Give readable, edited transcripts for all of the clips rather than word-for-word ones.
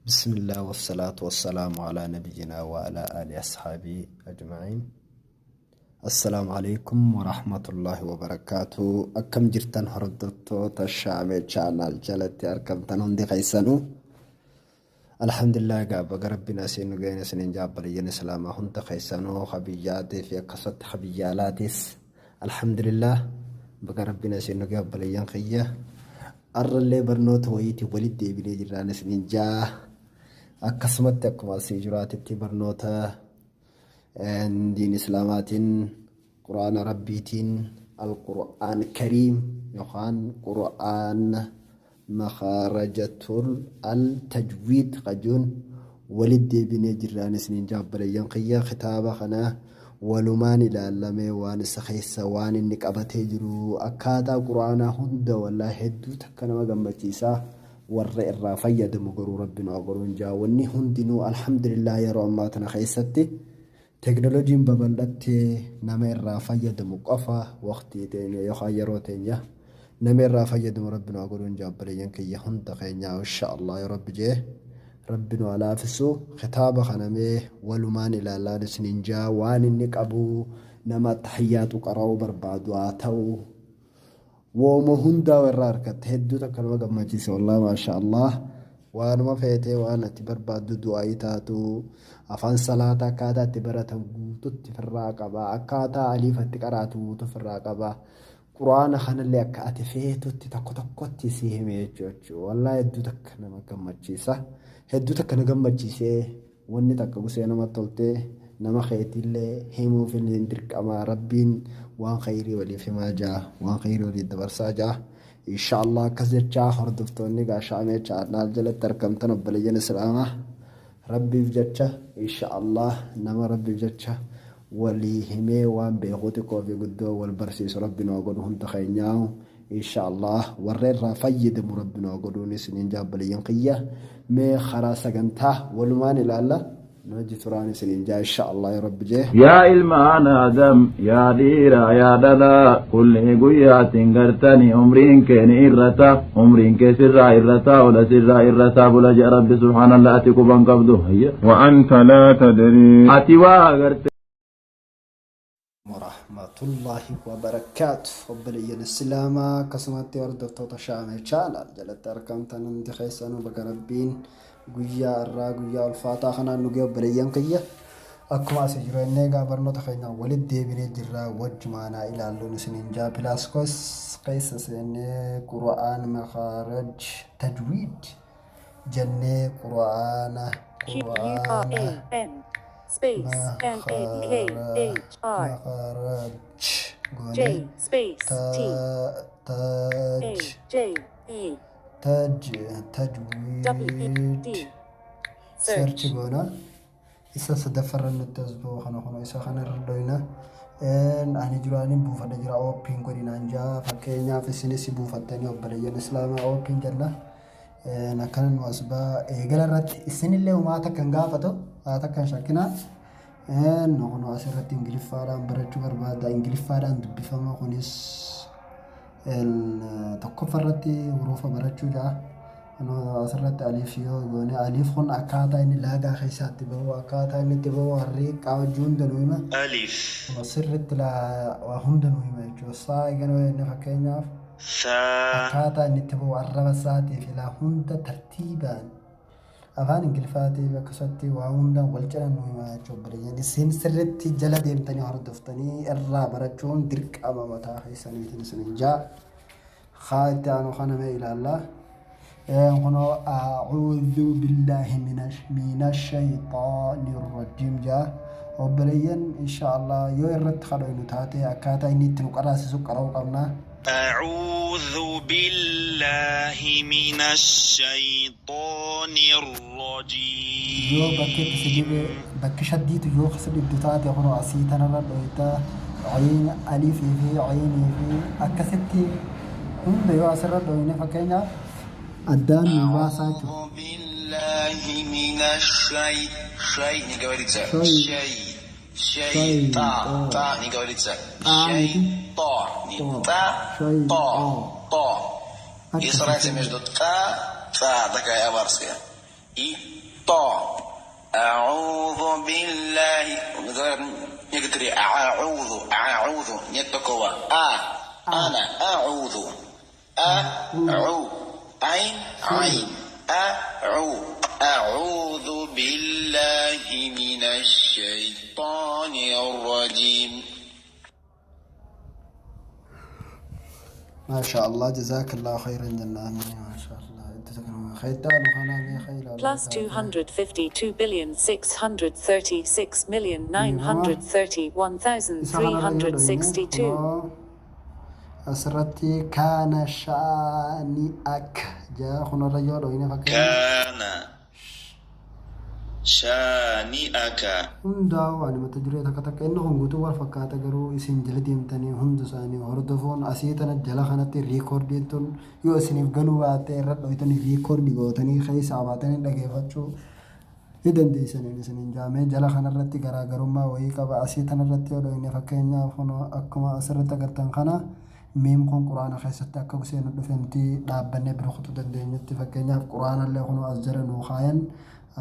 Bismillah wassalaatu wassalaamu alaa nabiyyinaa wa alaa aali ashaabii ajma'iin. Assalaamu alaikum warahmatullaahi wabarakaatu. Akkam jirtan hordoftoota Shaamee chaanaal jalatti argamtan hundi keessanuu. Alhamdulillah, egaa baga rabbiin asiin nu ga'een isiniin jaabbaliyyan islaamaa hunda keessanuu, habiyyaatii fi akkasumatti habiyya alaatis. Alhamdulillah, baga rabbiin asiin nu ga'e obboleeyyan kiyya. Arrallee barnoota wayiitiin walitti deebinee jirraan isiniin jaa. Akkasumatti akkuma asii jiraatitti barnoota diin islaamaatiin, quraana rabbiitiin, alqur'aan kariim yookaan qur'aan makhaarajatul al tajwiid qajuun walitti deebinee jirraan isiniin jaa obboleeyyan kiyya. Kitaaba kana walumaan ilaallamee waan isa keessa waan inni qabatee jiru akkaataa quraanaa hunda, wallaahi hedduu takka nama gammachiisaa. Warra irraa fayyadamu garuu rabbi nu godhuun jaa. Wanni hundinuu alhamdulillah, yeroo ammaa tana keessatti teknooloojiin babal'attee nama irraa fayyadamu qofa waqtii teenya yookaan yeroo teenya nama irraa fayyadamu rabbi nu godhuun jaa obboleeyyan kiyya hunda keenyaa. Insha Allah, yoo rabbi jee rabbi nu alaafisu, kitaaba kana mee walumaan ilaallaan isiniin jaa. Waan inni qabu nama tahiyyaatu qara'uu barbaadu haa ta'u, wooma hundaa irraa argatte. Hedduu takka nama gammachiise wallahi, maasha Allah. Waanuma feetee waan ati barbaaddu, du'aayii taatu, afaan salaata akkaataa itti baratan guututti firraa qaba, akkaataa aliifatti qaraatu guutuu firraa qaba. Quraana kanallee akka ati feetutti tokko tokkotti si hime jechuudha. Wallahi hedduu takka nama gammachiisa, hedduu takka na gammachiisee. Wanni takka gusee namatti toltee nama keetiillee himuuf hin dirqama. Rabbiin waan khayrii waliif himaa jaa, waan khayrii waliif dabarsaa jaa. Insha Allah, akkas jechaa hordoftoonni gaashaamee chaanaal jalatti argamtan obboleeyyan islaamaa, rabbiif jecha, insha Allah, nama rabbiif jecha walii himee waan beekuu xiqqoo fi guddoo wal barsiisu rabbi nu godhu hunda keenyaa. Insha Allah, warra irraa fayyadamu rabbi nu godhuun isiniin jaa obboleeyyan kiyya. Mee karaa sagantaa walumaan ilaalla, nu hojii turaan isiniin jaa, insha Allah, yoo rabbi jee. Yaa ilmaan Aadam, yaa dhiiraa, yaa dhalaa, kulli guyyaatiin gartanii umriin kee ni irrata, umriin kee sirraa irrataa ola, sirraa irrataa bula jedha Rabbi subhaanallah. Ati quban qabdu hayya. وأنت لا تدري. Ati waa agarte. Warahmatullahi wabarakaatu. Obboleeyyan islaamaa, akkasumatti hordoftoota Shaamee chaanaal jalatti argamtan hundi keessanuu, baga rabbiin guyyaa irraa guyyaa ulfaataa kanaan nu ga'e obboleeyyan kiyya. Akkuma asii jiru inni egaa barnoota keenya walitti deebinee jirra, wajjumaanaa ilaalluun isiniin jaa. Pilaaskos keessa seennee qura'aan makaaraj tajwiid jennee qura'aana Q U R qura'aana A N space M A K H R makaraj J goone space T ta A taj J E taj W E tajwiid D search search goona. Isa sadaffarra nutti as ba'u kana kun isa kana irra dhoyna. Ani duraanii buufadha jira, open godhinaan jaa. Fakkeenyaaf isinis buufattanii obboleeyyan islaamaa, open jenna. Akkana nu as ba'a. Eegala irratti isinillee homaa takka hin gaafatu, haa takka hin shakkinaa. Nu kun asirratti ingiliffaadhaan barachuu barbaada, ingiliffaadhaan dubbifama. Kunis tokkoffaa irratti hurufa barachuu jaa. Asirratti aliif yoo goone, aliif kun akkaataa inni laagaa keessaatti bahu, akkaataa inni itti bahu, harrii qaawwajjuu hunda nu hima. ألف. Sirriitti waa hunda nu hima jechuudha. Saa eegana inni fakkeenyaaf ثاء. akkaataa inni itti bahu, arraba isaatii fi laa hunda tartiibaan afaan ingiliffaatiif akkasumatti waa hundaan wal cina nu hima jechuudha. Obboleeyyan, isin sirriitti jala deemtanii hordoftanii irraa barachuun dirqama mataa keessaniitiin isinin jaa. Haa itti aanu kana mee ilaallaa. Kunoo "أعوذ بالله من الشيطان الرجيم" jaa. Obboleeyyan, insha Allah, yoo irratti kadhaynu taate akkaataa inni itti nu qaraasisu qara'uu qabna. أعوذ بالله من الشيطان Yoo bakkeetti si الرجيم. dhibe, bakki shaddiitu yoo si dhibdu taate, kunoo asii tanarra dhoyta. Ciin, alifii fi ciinii fi akkasitti hunda yoo asirra dhoyne, fakkeenyaaf addaan nu baasaa jechuudha. أعوذ بالله من الشي شيء не говорится. Shay. شيء شيء shay طا طا. طا не говорится. طا شيء miti. طا не طا. تا. Shay. طا. طا. طا. Есть разница Akkasitti между та, та такая аварская и طا أعوذ بالله يقدر أعوذ أعوذ يتقوى أ أنا أعوذ أعو عين عين أعو أعوذ بالله من الشيطان الرجيم. ما شاء الله جزاك الله خيرا جنان ما شاء الله Plus 252,636,931,362. Asirratti kaana shaani'ak jaa kunarra yoo dhoyne fakkeenya كان شانئك hundaa'u ani mata duree takka takka inni kun guutuu wal fakkaata garuu isin jala deemtanii hunda isaanii hordofuun asii tana jala kanatti riikoordiin tun yoo isiniif galuu baatte irra dhoytanii riikoordii gootanii keessaa baatanii dhageeffachuu ni dandeessaniin isiniin jaamee jala kanarratti garaagarummaa wayii qaba asii tanarratti yoo dhoyne fakkeenyaaf akkuma asirratti agartan kana miim kun quraana keessatti akka seenu dhufeenti dhaabbannee bira kutuu dandeenyutti fakkeenyaaf quraanallee kun as jala nuu kaayan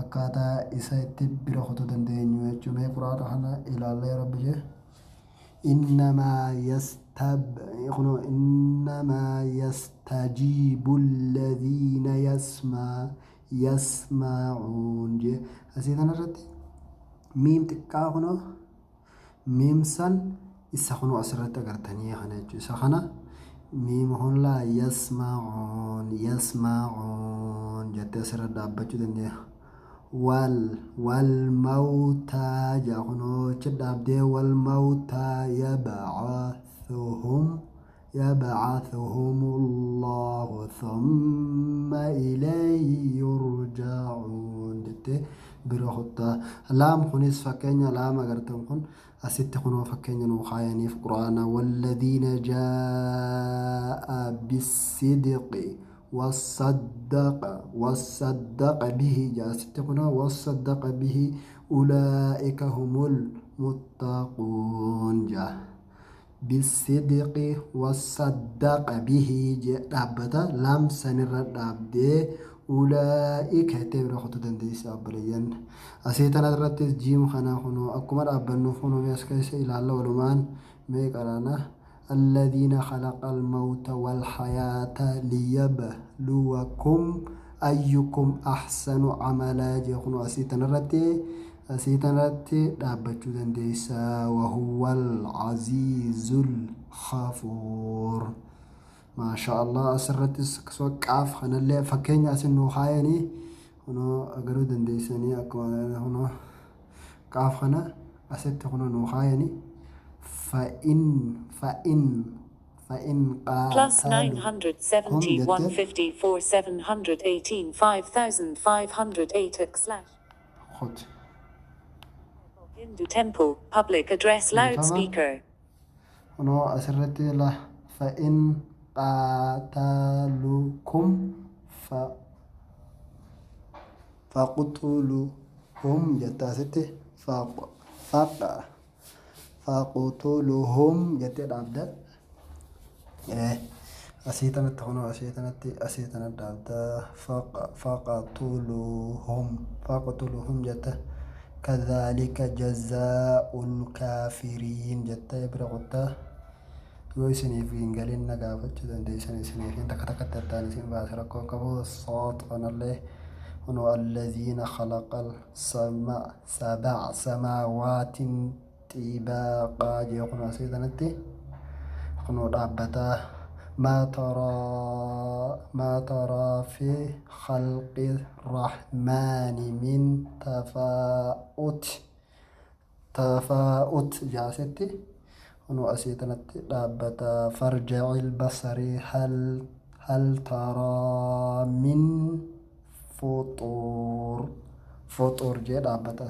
akkaataa isa itti bira kutuu dandeenyu jechuudha. Mee quraana kana ilaallee rabbi jee. إنما يستجيب الذين يسمعون jee asii kanarratti miim xiqqaa kunoo miim san isa kunoo asirratti agartanii kana jechuudha. Isa kana miim hunlaa yasma'uun yasma'uun jettee asirra dhaabbachuu dandeenya. والموتى جاخنو تشدابدي والموتى يبعثهم الله ثم إليه يرجعون بروحتا لام خنيس فكينيا لام أغرتم خن أست خنو فكينيا نوخايني في قرآن والذين جاء بالصدق والصدق به جاستقنا والصدق به أولئك هم المتقون جا بالصدق والصدق به جابتا لم سنر دابدي أولئك تبر خطوطا ديس أبليان أسيتنا رتز جيم خنا خنو أكمل أبنو خنو ميسكيس إلى الله ولمان ميقرانا الذين خلق الموت والحياة ليبلوكم أيكم أحسن عملا جيخنو أسيتنا رتي دابتشو دنديسا وهو العزيز الغفور ما شاء الله أسرت سكسو كاف خنا اللي فكين أسنو خايني هنو أقرو دنديساني أكو هنو كاف خنا أست هنو نو خايني فإن Plus 970 154 718 5508 slash خد Hindu Temple public address loudspeaker. هنا أسرت له فإن قاتلوكم فاقتلوهم جتاستي فاقتلوهم جتي العبد أسيتنا هنا أسيتنا العبد فاقتلوهم جتا كذلك جزاء الكافرين جتا يبرغتا yoo isiniif hin galin na gaafachuu dandeessan isiniif takka takkatti addaan isin baase rakkoon qabu soot kanallee kunoo allaziina khalaqal sab'a samaawaatin xibaaqaa jee kunoo asii kanatti kunoo dhaabbataa ما ترى في خلق الرحمن من تفاؤت جاستي هنو أسيتنا دابتا فرجع البصر هل ترى من فطور جي دابتا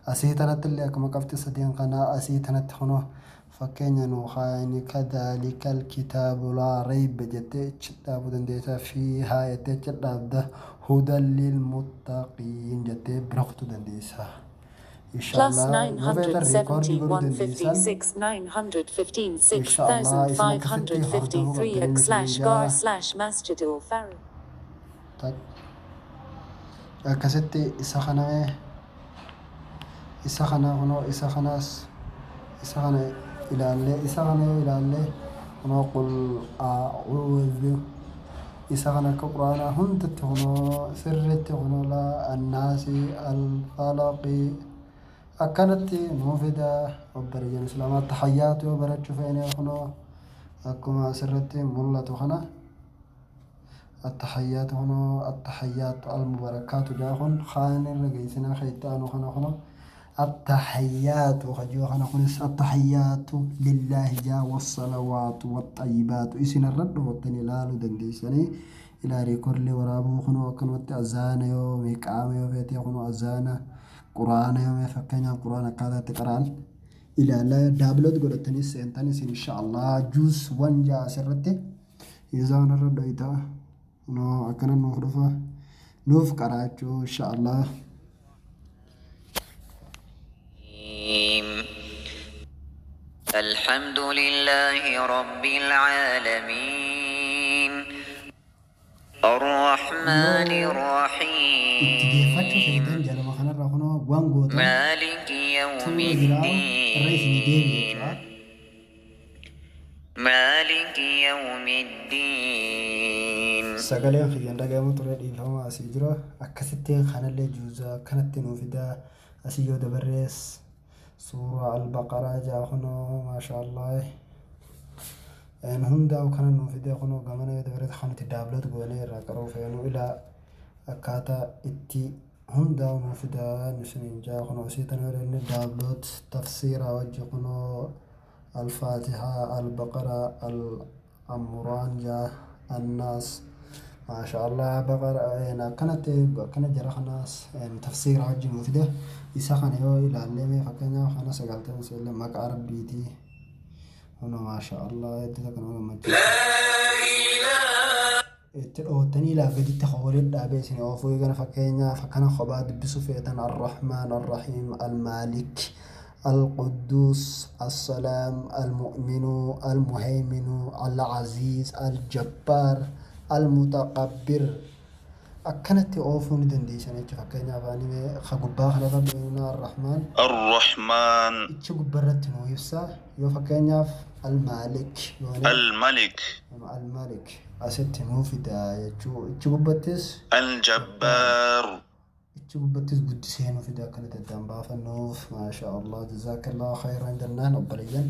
أسيتنا اللي أكما قفت سدين قنا أسيتنا هنو فكين نوخاني كذلك الكتاب لا ريب جتي تشدابو دنديتا فيها يتي تشدابدا هدى للمتقين جتي برختو دنديسا Plus 970 156 915 6553 x slash gar slash Masjidul Farah. Akkasitti isa kana isa kana kunoo isa kanaas isa kana ilaallee isa kana yoo ilaallee kunoo qul a'uudhu isa kana akka quraanaa hundatti kunoo sirriitti kunoo laa annaasi alfalaqii akkanatti nuu fida. Obboleeyyan islaamaa, tahayyaatu yoo barachuu feene kunoo akkuma asirratti mul'atu kana التحيات هنا التحيات المباركات جاهن خان الرئيسنا خيتان خنا خنا التحيات خجو خنا خنس التحيات لله جا والصلوات والطيبات إسنا الرد والتني لالو دنديسني إلى ريكور لي ورابو خنو وكن أزان يوم إقامة يوم فيتي خنو أزان قرآن يوم فكنا قرآن كذا تقران إلى لا دابلود قلتني سنتني إن شاء الله جوز وانجا سرتي يزان الرد إيتا no akkana nuuf dhufa nuuf qaraachuu insha Allah. الحمد لله رب العالمين الرحمن Itti deeffachuu الرحيم feetan jalama kanarraa kunoo waan gootan مالك يوم tuura biraa irra isinii deebi'e الدين jechuudha. مالك يوم الدين. Sagaleen kiyyaan dhagahamu ture, dhiifama asii jira. Akkasitti kanallee juuzaa akkanatti nuu fidaa. Asii yoo dabarrees suuraa albaqaraa jaa kunoo maasha Allah. Hundaa'u kana nuu fidee kunoo gamana yoo dabarrees kan nuti download goonee irraa qaruu feenu ilaa akkaataa itti hundaa'u nuu fidaa isiniin jaa. Kunoo asii tana yoo inni download tafsiiraa wajji kunoo الفاتحة البقرة الأمران جا الناس ما شاء الله بقرة كانت كانت جرى خناس تفسير عجي مفيدة إذا كان يو إلى اللي فكنا خنا سقالتين سيلا مك عربيتي هنا ما شاء الله يدتك نقول مجد itti ilaa gaditti walitti dhaabee isin oofuu kana fakkeenyaaf akkana kophaa dubbisuu feetan الرحمن الرحيم المالك القدوس السلام المؤمن المهيمن العزيز الجبار المتكبر akkanatti oofuu ni dandeessan jechuudha. Fakkeenyaaf ani ka gubbaa kanarra beekna الرحمن الرحمن ichi gubbarratti nuu ibsa. Yoo fakkeenyaaf المالك yoone الملك المالك asitti nuu fida jechuu. Ichi gubbattis الجبار ichi gubbattis guddisee nuu fida akkanatti addaan baafannuuf. Maasha Allah, jazakallahu khayran jennaan. Obboleeyyan,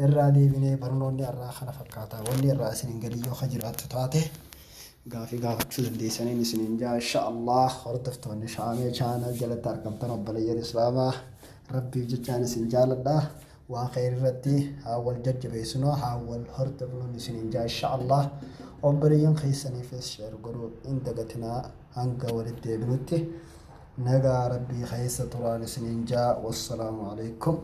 irraa deebinee barnoonni irraa kana fakkaata. Wanni irraa isinin galii yoo ka jiraattu taate gaafii gaafachuu dandeessaniin isinin jaa insha Allah. Hordoftoonni Shaamee Channel jalatti argamtan, obboleeyyan islaamaa, rabbiif jechaan isin jaaladha. Waan khayr irratti haa wal jajjabeessinu, haa wal hordofnuun isinin jaa insha Allah. Obboleeyyan keessaniifis share godhuu hin dagatinaa. Hanga walitti deebinutti nagaa rabbii keessa turaan isinin jaa. Wassalaamu alaikum.